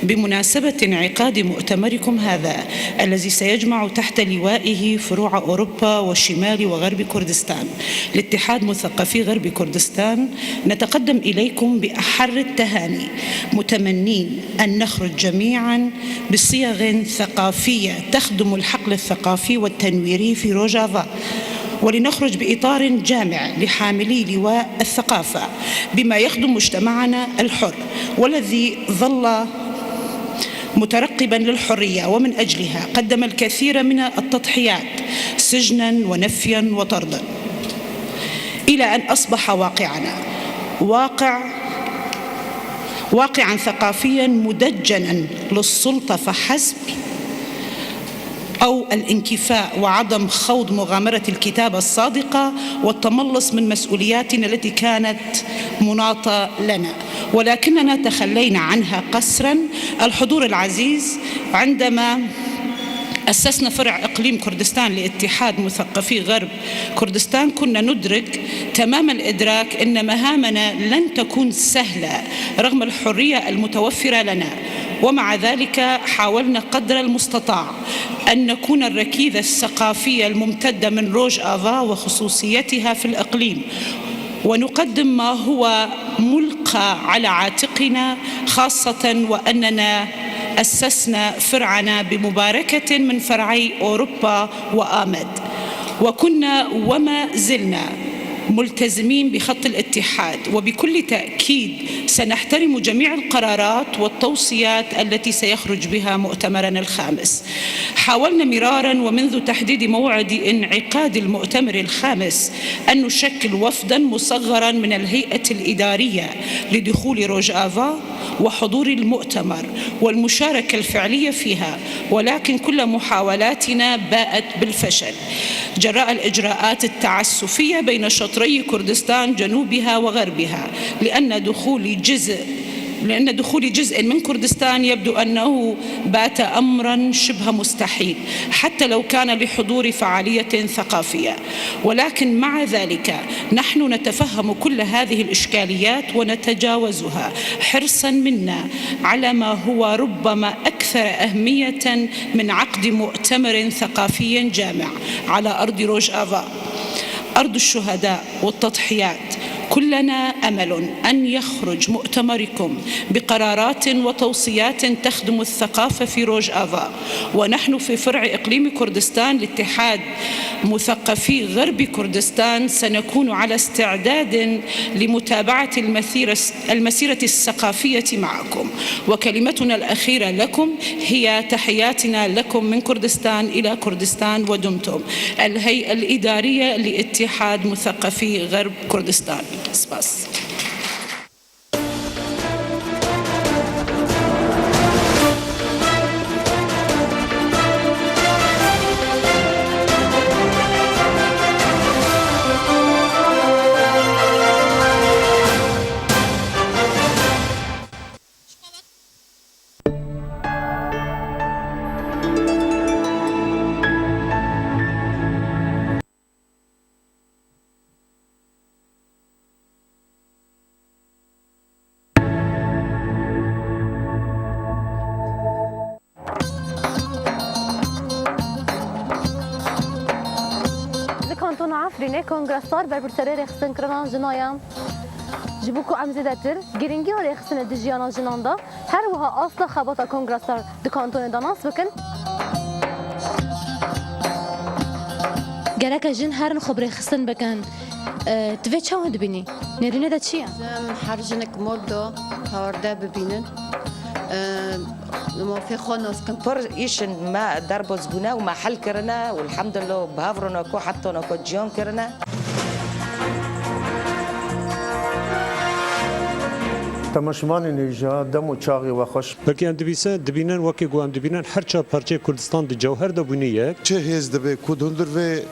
بمناسبة انعقاد مؤتمركم هذا الذي سيجمع تحت لوائه فروع أوروبا وشمال وغرب كردستان لاتحاد مثقفي غرب كردستان، نتقدم إليكم بأحر التهاني، متمنين أن نخرج جميعا بصيغ ثقافية تخدم الحقل الثقافي والتنويري في روجافا، ولنخرج بإطار جامع لحاملي لواء الثقافة بما يخدم مجتمعنا الحر والذي ظل مترقبا للحرية، ومن أجلها قدم الكثير من التضحيات سجنا ونفيا وطردا، إلى أن أصبح واقعنا واقع واقعا ثقافيا مدجنا للسلطة فحسب، أو الانكفاء وعدم خوض مغامرة الكتابة الصادقة والتملص من مسؤولياتنا التي كانت مناطة لنا، ولكننا تخلينا عنها قسرا. الحضور العزيز، عندما أسسنا فرع إقليم كردستان لاتحاد مثقفي غرب كردستان، كنا ندرك تمام الإدراك أن مهامنا لن تكون سهلة رغم الحرية المتوفرة لنا، ومع ذلك حاولنا قدر المستطاع أن نكون الركيزة الثقافية الممتدة من روج آفا وخصوصيتها في الإقليم، ونقدم ما هو ملقى على عاتقنا، خاصة وأننا أسسنا فرعنا بمباركة من فرعي أوروبا وآمد، وكنا وما زلنا ملتزمين بخط الاتحاد، وبكل تأكيد سنحترم جميع القرارات والتوصيات التي سيخرج بها مؤتمرنا الخامس. حاولنا مرارا ومنذ تحديد موعد انعقاد المؤتمر الخامس أن نشكل وفدا مصغرا من الهيئة الإدارية لدخول روجافا وحضور المؤتمر والمشاركة الفعلية فيها، ولكن كل محاولاتنا باءت بالفشل جراء الإجراءات التعسفية بين شطري كردستان جنوبها وغربها، لأن دخول جزء لأن دخول جزء من كردستان يبدو أنه بات أمرا شبه مستحيل، حتى لو كان لحضور فعالية ثقافية. ولكن مع ذلك، نحن نتفهم كل هذه الإشكاليات ونتجاوزها حرصا منا على ما هو ربما أكثر أهمية من عقد مؤتمر ثقافي جامع على أرض روجافا، أرض الشهداء والتضحيات كلنا أمل أن يخرج مؤتمركم بقرارات وتوصيات تخدم الثقافة في روجافا، ونحن في فرع إقليم كردستان لاتحاد مثقفي غرب كردستان سنكون على استعداد لمتابعة المسيرة، المسيرة الثقافية معكم، وكلمتنا الأخيرة لكم هي تحياتنا لكم من كردستان إلى كردستان، ودمتم. الهيئة الإدارية لاتحاد مثقفي غرب كردستان. سباس. Li Kantona Efrînê kongresar berpirserê rêxistinkirina jina ye. Ji bo ku em zêdetir girîngiya rêxistinê di jiyana jinan de, her wiha asta xebata kongresar di kantonê de nas bikin. Gereke jin herin xwe bi rêxistin bikin. E, tu vê çawa dibînî? Nêrînê de çi ye? Em her jinik mod do hawerde bibînin. E, mafê xwe nas bikin. Pir îşin me derbas bûne û me hel kirine û elhamdulillah bi hev rûnako heta nako ciyan kirine. Temaşevanên hêja, dem û çaxê we xweş. Wekî em dibîse-, dibînin, wekî ku em dibînin, her çar parçeyê Kurdistan di cewher de bûne yek. Çi hêz dibe ku di hundir vê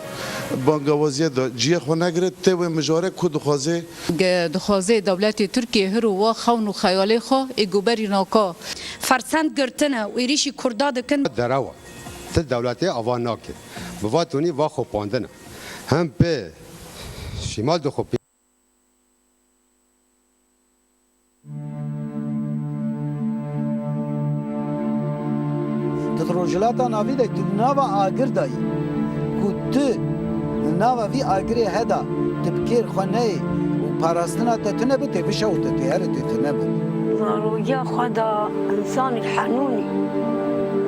bangawaziyê de cihê xwe negire, tê wê mijarê ku dixwaze. Ge-, dixwaze dewletê Tirkiyê hiro wa xewn û xeyalê xwe ê ku berî naka. Fersend girtine û êrîşî Kurda dikin. Derewa. Ti dewletê ava nake. Bi va tonî va xopandin e. Hem pê şîmal dixopî. Tu di Rojhilata Navî de, tu di nava agir de yî. Ku tu di nava vî agirê heda, tu bi kêr xwe neyê û parastina te tune be, tê bişewite, tê here, tê tune be. Zarogiya xwe da însanî henûnî,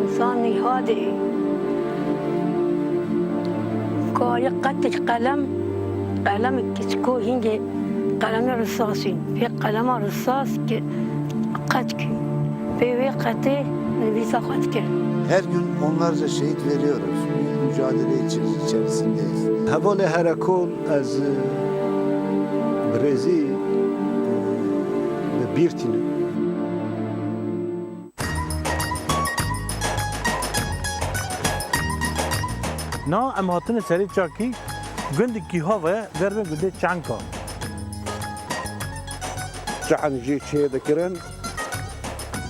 însanî hadê. Karî qetik qelem, qelemek keçiko hîngê qelemê risasî. Vê qelema risas ki qetik. Vê wê qetê nivîsa xwe dikir. Her gün onlarca şehit veriyoruz. Büyük mücadele içi-, içerisindeyiz. Hevalê Herekol ez, e, bi rêzî, e, bi bîr tînim. Na em hatine serê çakî, gundekî hava ye, derbê gundê Çenka. Çen jî çê dikirin,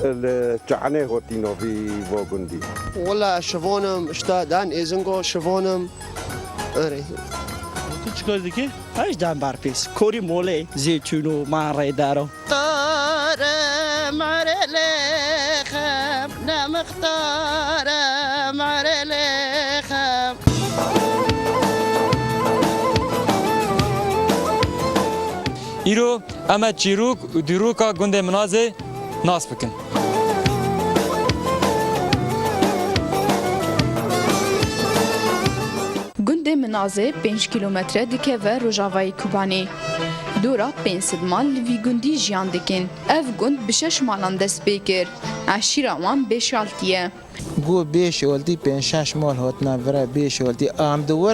li Çenê hotî navî va gundî. Wela şivonim, işte dan êzingo şivonim. Erê. Tu çi kar dikî? Ez dan barpês. Korî molê, zeytûn û marê daro. Mixtare merê lê xem, ne mixtare merê lê xem. Îro em e çîrok û dîroka gundê Minazê nas bikin. Gundê Minazê pênc kîlometre dikeve rojavayê Kobanê. Dora pênc sed mal li vî gundî jiyan dikin. Ev gund bi şeş malan dest pê kir. Eşîra wan Bêşaltî ye. Ku Bêşoltî pênc şeş mal hatina vira Bêşoltî. Em di wir